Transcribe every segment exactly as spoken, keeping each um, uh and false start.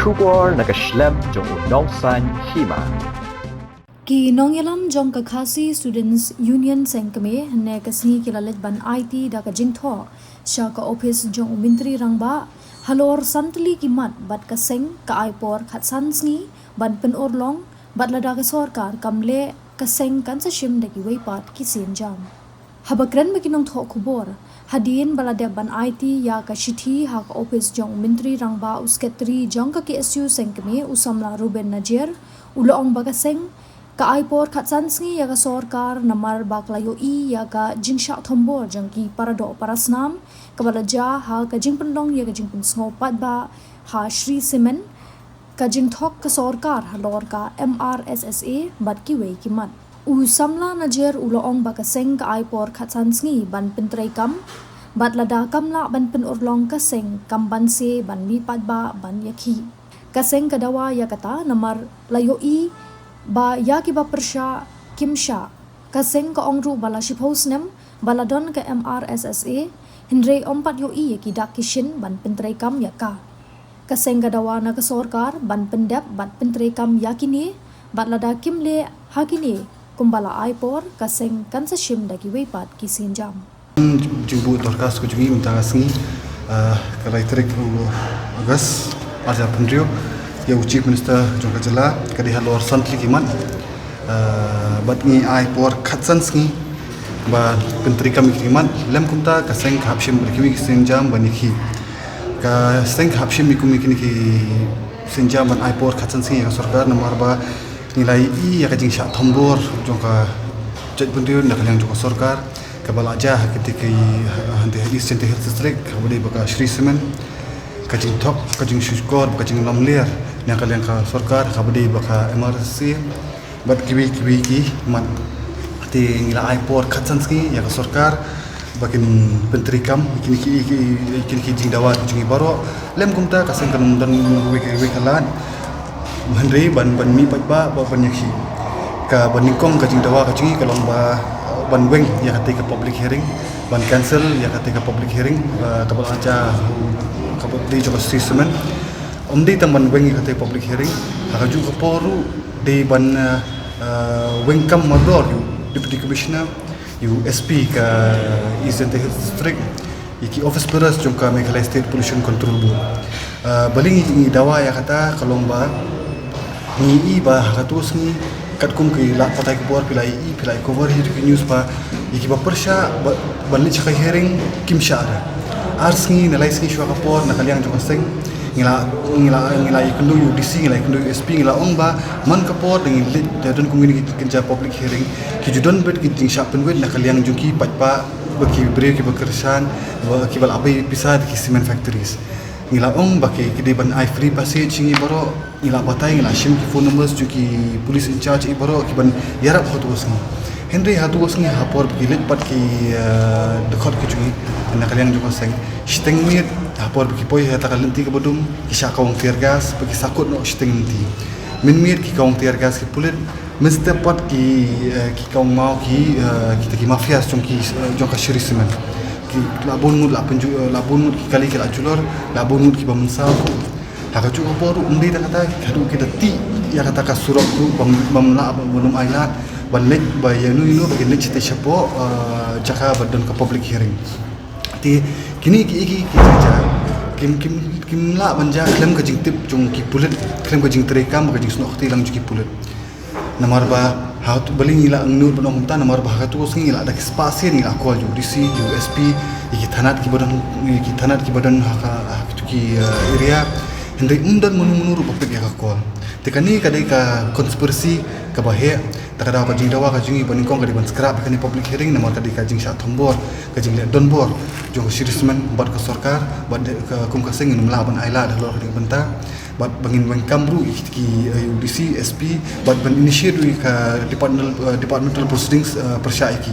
Khubor na ka shlem jong u Nongsaiñ Hima. Ki nongïalam jong ka Khasi Students Union Seng Kmie hynne ka sngi ki la leit ban aiti da ka jingthoh sha ka ophis jong u Myntri Rangbah halor san tylli ki mat bad ka seng ka ai por khatsan sngi ban pynurlong, bad lada ka sorkar kam leh, ka seng kan sa shim da kiwei pat ki sienjam. Haba kren bad ki nongthoh khubor hadien ba la dep ban aiti ïa ka shithi ha ka ophis jong u Myntri Rangbah, u Secretary jong ka K S U Seng Kmie, u samla Ruben Najer, u la ong ba ka seng ka ai por khatsan sngi ïa ka sorkar namar ba ka la ïohi ïa ka jingshah thombor jong ki paradoh parasnam kaba la jia ha ka jingpynlong ïa ka jingpynsngew paidbah ha Shree Cement, ka jingthok ka sorkar halor ka M R S S A bad kiwei ki mat. U samla Najer u la ong ba ka seng ka ai por khatsan sngi ban pyntreikam, bad lada kam lah ban pynurlong, ka seng kam banse ban mih paidbah ban ïakhih. Ka seng ka dawa ïa kata namar la ïohi ba ïa kiba pyrshah kim shah. Ka seng ka ong ruh ba la shiphew snem ba la don ka M R S S A, hynrei ym pat ïohi ïa ki dak ki shin ban pyntreikam ïa ka. Ka seng ka dawa na ka sorkar ban pyndep bad pyntreikam ïa kine, bad lada kim leh ha kine kumba la ai por, ka seng kan sa shim da kiwei pat ki sienjam. Jingbuh dorkhas ka jong ngi mynta ka sngi, ah, ka lai tarik u August, ar hajar pynriew, ïa u Chief Minister jong ka jylla, ka dei halor san tylli ki mat. Ah, bad ngi ai por khatsan sngi ba pyntreikam ïa ki mat, lym kumta ka seng ka hap shim da kiwei ki sienjam ban ïakhih. Ka seng ka hap shim ïa kum ïa kine ki sienjam ban ai por khatsan sngi ïa ka sorkar namar ba ngi la ïohi ïa ka jingshah thombor jong ka jaitbynriew na ka liang jong ka sorkar, kaba la jia ha kata ka, ha, ha East Jaintia Hills District, kaba dei ba ka Shree Cement, ka jingthok, ka jingshukor, ka jinglamler na ka liang ka sorkar, kaba dei ba ka M R S S A, bad kiwei kiwei ki mat. Te ngi la ai por khatsan sngi ïa ka sorkar ba kin pyntreikam kine ki, ki, kine ki jingdawa ki jong ngi baroh. Lym kumta ka seng kan ym don wei ka, wei ka lad, hynrei ban, ban mih paidbah, ba ban ïakhih. Kaba nyngkong ka jingdawa ka jong ngi ka long ba ban weng ïa kata ka public hearing, ban cancel ïa kata ka public hearing, ah, kaba la jia, kaba dei jong ka Shree Cement. Ym dei tang ban weng ïa kata ka public hearing, ha kajuh ka por ruh dei ban, ah, ah, weng kam mardor ïa u Deputy Commissioner, ïa u S P ka East Jaintia Hills District, ïa ki office bearers jong ka Meghalaya State Pollution Control Board. Ah, balei ngi, ngi dawa ïa kata, ka long ba ngi ïohi ba ha kato ka sngi, katkum ki lad pathai khubor phi la ïohi, phi la cover hi ki news ba ïa kiba pyrshah ba, ban leit sha ka hearing kim shah re. Ar sngi ne lai sngi shuwa ka por, na ka liang jong ka seng ngi la, ngi la, ngi la ïakynduh ïa u D C, ngi la ïakynduh ïa u S P, ngi la ong ba man ka por da ngi leit, da don kum kine ki, ki jia public hearing, ki ju don beit ki jingshah pynwit na ka liang jong ki paidbah, ba ki briew kiba kyrshan, ba kiba la pei pisa da ki cement factories. Ngi la ong ba ki, ki dei ban ai free passage ïa ngi baroh, ngi la batai, ngi la shim ki phone numbers jong ki police in charge ïa baroh ki ban ïarap ha kato ka sngi. Hynrei ha kato ka sngi ha por ba ki leit pat ki, eh, dkhot ki jong ngi na ka liang jong ka seng, shiteng miet ha por ba ki poi ha kata ka lynti kaba dum, ki shah kawang tear gas, ba ki sahkut noh shiteng lynti. Mynmiet ki kawang tear gas ki pulit, mynstep pat ki, eh, ki kawang maw ki, eh, kita ki mafias jong ki, eh, jong ka Shree Cement. Ki la bun ngut la pynju, eh, la bun ngut ki kali ki la julor, la bun ngut kiba mynsaw. Ha kajuh ka por ruh ym dei tang kata, haduh ki da tih ïa kata ka surok ruh bym, bym lah, bym, bym ailad ban leit ba ïano ïano ba kin leit shatei shapoh, eh, jaka ba don ka public hearing. Te kine ki, ki, ki jia, kim, kim, kim lah ban jia khlem ka jingtip jong ki pulit, khlem ka jingtreikam, ka jingsnoh kti lang jong ki pulit. Namar ba ha tu, balei ngi la ngnud ban ong kumta, namar ba ha kato ka sngi ngi la da ki spah sien ngi la call ïa u D C, ïa u S P, ïa ki thanat kiba don, ïa ki thanat kiba don ha ka, ha kitu ki, eh, area. Hynrei ym don mano mano ruh ba pick ïa ka call. Te kane ka dei ka conspiracy kaba heh, te ka daw ka jingdawa ka jong ngi ba nyngkong ka dei ban scrap ïa kane public hearing namar ka dei ka jingshah thombor, ka jingleh donbor jong ka Shree Cement bad ka sorkar, bad ka kum ka seng ngim lah ban ailad halor kane ka bynta. Bad ba ngin weng kam ruh ïa ki, eh, ïa u D C, S P, bad ban initiate ruh ïa ka departmental, eh, departmental proceedings, eh, pyrshah ïa ki.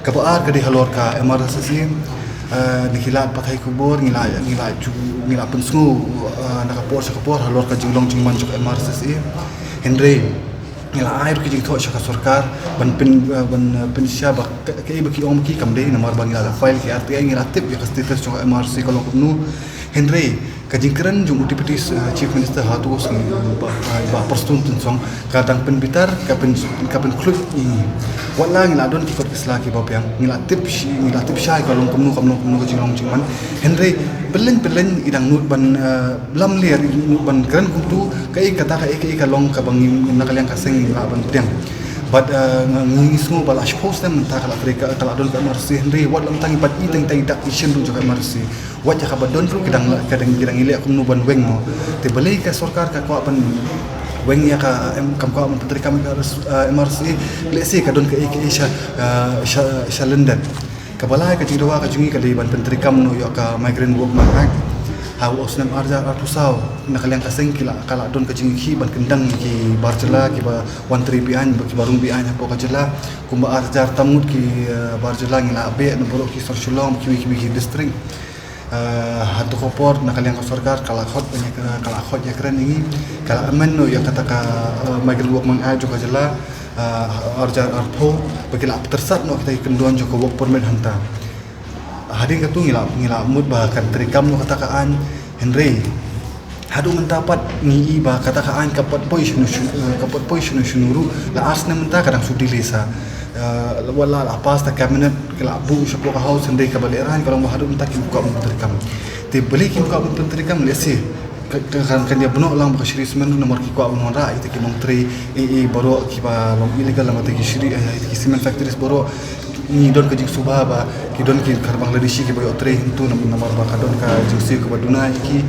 Kaba ar ka dei halor ka M R S S A, eh, na ki lad pathai khubor ngi la, ngi la ju, ngi la pynsngew, eh, na ka por sha ka por halor ka jinglong jingman jong ka M R S S A. Hynrei ngi la ai ruh ki jingthoh sha ka sorkar ban pyn, eh, ban, eh, pynshai ba Ka, kaei ba ki ong ki kam dei, namar ba ngi la file ki R T I, ngi la tip ïa ka status jong ka M R C ka long kumno. Hynrei ka jingkren jong u Deputy, eh, Chief Minister ha tu ka sngi, eh, Bah, eh, Bah Prestone Tynsong, ka dang pynbitar, ka pyn, ka pynkhluit ïa ngi. Wat la ngi la don ki kot ki sla kiba biang, ngi la tip shi, ngi la tip shai ka long kumno, kam long kumno ka jinglong jingman. Hynrei pyllein pyllein i dang nud ban, eh, lamler, i nud ban kren kumtu, kaei kata, kaei, kaei ka long kaba ngi na ka liang ka seng ngi lah ban pdiang. Bad, eh, nga, ngi sngew ba la shiphew snem mynta ka la trei ka, ka la don ka M R C, hynrei wat la mynta ngi pat i tang tang i dak i shin ruh jong ka M R C. Wat ïa kaba don ruh ki dang, ki dang, ki dang ïaleh kumno ban weng mo. Te balei ka sorkar ka kwah ban weng ïa ka, em, kam kwah ban pyntreikam ïa ka, eh, M R C. Lehse ka don kaei kaei sha, eh, sha, sha lyndet. Kaba lai ka jingdawa ka jong ngi ka dei ban pyntreikam noh ïa ka Migrant Workmen Act. Ha u snem ar hajar arphew saw na ka liang ka seng ki la, ka la don ka jingïakhih ban kyndang ïa ki bar jylla kiba wan trei be-aiñ, ba kiba rung be-aiñ hapoh ka jylla. Kumba ar hajar tam ngut ki, eh, bar jylla ngi la beh na baroh ki sor Shillong, kiwei kiwei ki district. Eh, ha tu ka por na ka liang ka sorkar ka la khot ïa ka, ka la khot ïakren ïa ngi, ka la amend noh ïa kata ka, eh, Migrant Workmen Act jong ka jylla, eh, ar hajar arphew, ba ki la pyntyrsad noh kita ki kyndon jong ka work permit hangta. Hadien katu ngi la, ngi la mut ba kan treikam noh kata ka aiñ, hynrei haduh mynta pat ngi i ba kata ka aiñ kam pat poi shano shano, eh, kam pat poi shano shano ruh, la ar snem mynta ka dang shu delay sa. Eh, wat la, la pass da cabinet, ka la buh shapoh ka House, hynrei kaba lehraiñ ka long ba haduh mynta kim kwah ban pyntreikam. Te balei kim kwah ban pyntreikam, lehse ka, ka, kan, kan ïa bun noh lang ba ka Shree Symen ruh namar ki kwah ban wanrah ïa kita ki nongtrei, eh, eh, baroh kiba long illegal namar kita ki Shree, eh, kita ki cement factories baroh. Ngi don ka jingsuba ba ki don ki kha Bangladeshi kiba ïoh trei hangtu nam-, namar ba ka don ka jingsiew kaba duna ïa ki.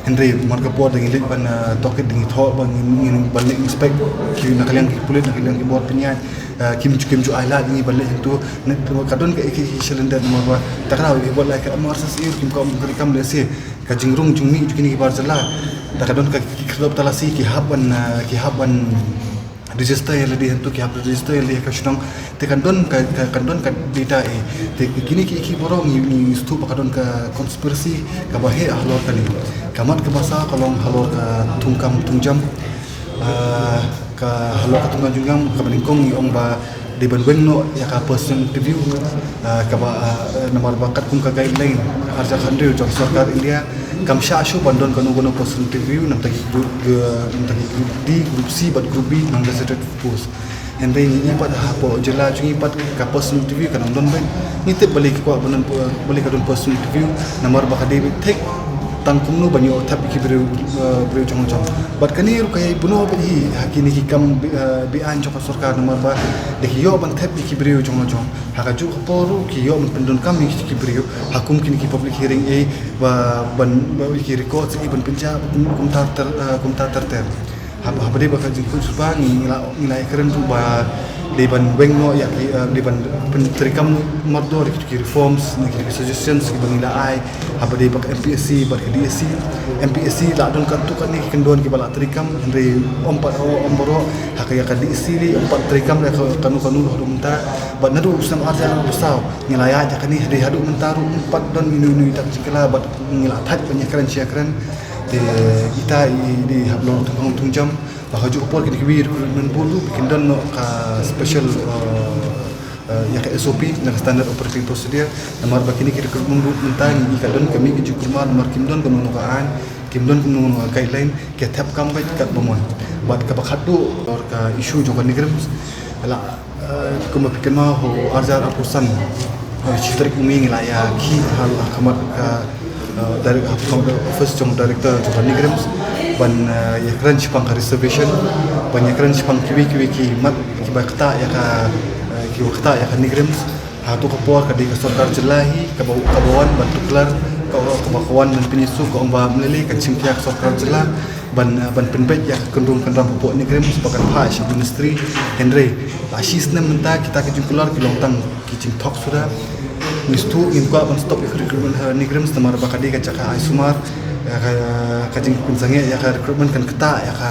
Hynrei man ka por da ngi leit ban, eh, tohkit, da ngi thoh ba ngin, ngin ban leit inspect, ki na ka liang ki pulit, na ka liang ki bor pynïaid, eh, kim ju, kim ju ai lad ïa ngi ban leit hangtu. Ne, ka don kaei kaei sha lyndet namar ba ta kynmaw ïa, wat la ka M R C C ruh kim kwah ban pyntreikam, lehse ka jingrung jingmih jong kine ki bar jylla. Da ka don ka ki khyrdop talasi ki hap ban, eh, ki hap ban register ïa lade hangtu, ki hap register ïa lade ha ka shnong. Te kan don ka, ka, kan don ka data eh. Te kine ki, ki baroh ngi, ngi sngewthuh ba ka don ka conspiracy kaba heh halor kane. Ka mat kaba saw ka long halor ka thungkam thungjam. Ah, ka halor ka thungkam thungjam kaba nyngkong ngi ong ba dei ban weng noh ïa ka personal interview, ah, kaba, ah, namar ba katkum ka guideline ar hajar khathynriew jong sorkar India, kam shah shuh ban don kano kano personal interview na bynta ki group, eh, na bynta ki group D, group C bad group B, non-gazetted post. Hynrei ngi pat hapoh jylla jong ngi pat ka personal interview ka nang don beit. Ngi tip balei ki kwah ban don, balei ka don personal interview, namar ba ka dei beit thik tang kumno ban ïoh thep ïa ki briew, eh, briew jong la jong. Bad kane ruh ka ïai buh noh beit hi ha kine ki kam be-, eh, be-aiñ jong ka sorkar, namar ba da ki ïoh ban thep ïa ki briew jong la jong, ha kajuh ka por ruh ki ïoh ban pyndonkam ïa ki briew ha kum kine ki public hearing eh, ba ban, ba ïa ki records eh ban pynjah kum, kumta ter, eh, kumta ter ter. Haba, haba dei ba ka jingkut suba ngi, ngi la, ngi la ïakren ruh ba dei ban weng noh ïa ki, eh, dei ban pyntreikam mardor ïa ki reforms ne ki suggestions kiba ngi la ai. Haba dei ba ka M P S C bad ka D S C. M P S C la don katto katne ki kyndon kiba la treikam, hynrei ym pat, ym baroh. Ha ka ïa ka D S C lei ym pat treikam ïa ka kano kano haduh mynta. Bad naduh u snem ar hajar arphew saw ngi la ïaid ïa kane, hynrei haduh mynta ruh ym pat don ïa uno uno u dak jingkylla bad ngi la thait ban ïakren shi ïakren. Te ita i dei hap long thung, thung jam. Ba kajuh ka por kine kiwei recruitment board ruh kin don noh ka special, eh, eh, ïa ka S O P, na ka standard operating procedure. Namar ba kine ki recruitment board mynta ngi ka don ka mih ka jingkulmar namar kim don kano kano ka aiñ, kim don kano kano ka guideline, ki thep kam beit katba mon. Bad kaba khatduh halor ka issue jong ka NEIGRIHMS, la Eh, kumba phi kynmaw, ha u ar hajar arphew san, eh, shi tarik u May ngi la ïakhih ha, ha khmat ka, eh, direct, ha khmat ka office jong director jong ka NEIGRIHMS ban, eh, ïakren shaphang ka reservation, ban ïakren shaphang kiwei kiwei ki mat kiba ktah ïa ka, eh, kiba ktah ïa ka NEIGRIHMS. Ha tu ka por ka dei ka sorkar jylla hi kaba, kaba wan ban tuklar, ka, kaba ka wan ban pynïasoh, ka ong ba ym lei lei kan shim khia ka sorkar jylla ban, eh, ban pynbeit ïa ka kynrung kynram hapoh NEIGRIHMS ba kan phah sha ministry. Hynrei la shi snem mynta kita ki jingkular ki long tang ki jingthok suda. Ngi sngewthuh ngim kwah ban stop ïa ka recruitment ha NEIGRIHMS namar ba ka dei ka jaka ai sumar, ïa ka, ka jingpynsangeh ïa ka recruitment kan ktah ïa ka,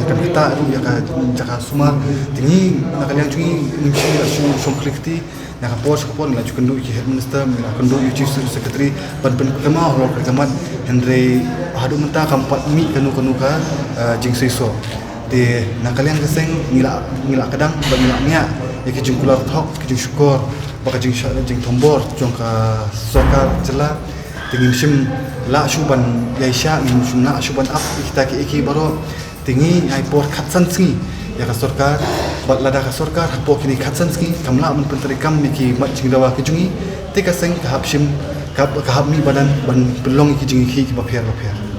kan ktah ruh ïa ka jaka sumar. Te ngi na ka liang jong ngi ngim shym la shu shong khlieh kti. Na ka por sha ka por ngi la ju kynduh ïa ki head minister, ngi la kynduh ïa u chief secretary ban pynkynmaw halor ka jingmut, hynrei haduh mynta kam pat mih kano kano ka, eh, jingseisoh. Te na ka liang ka seng ngi la, ngi la kdang bad ngi la ngiah Ki jingkular thok, ki jingshukor, bad ka jingthombor jong ka sorkar jylla. Te ngim shym lah shuh ban ïaishah, ngim shym lah shuh ban ap ïa kita kiei kiei baroh. Te ngi ai por khatsan sngi ïa ka sorkar, bad lada ka sorkar hapoh kine khatsan sngi kam lah ban pyntreikam ïa ki mat jingdawa ki jong ngi, te ka seng ka hap shim, ka hap mih madan ban pynlong ïa ki jingïakhih kiba pher bapher.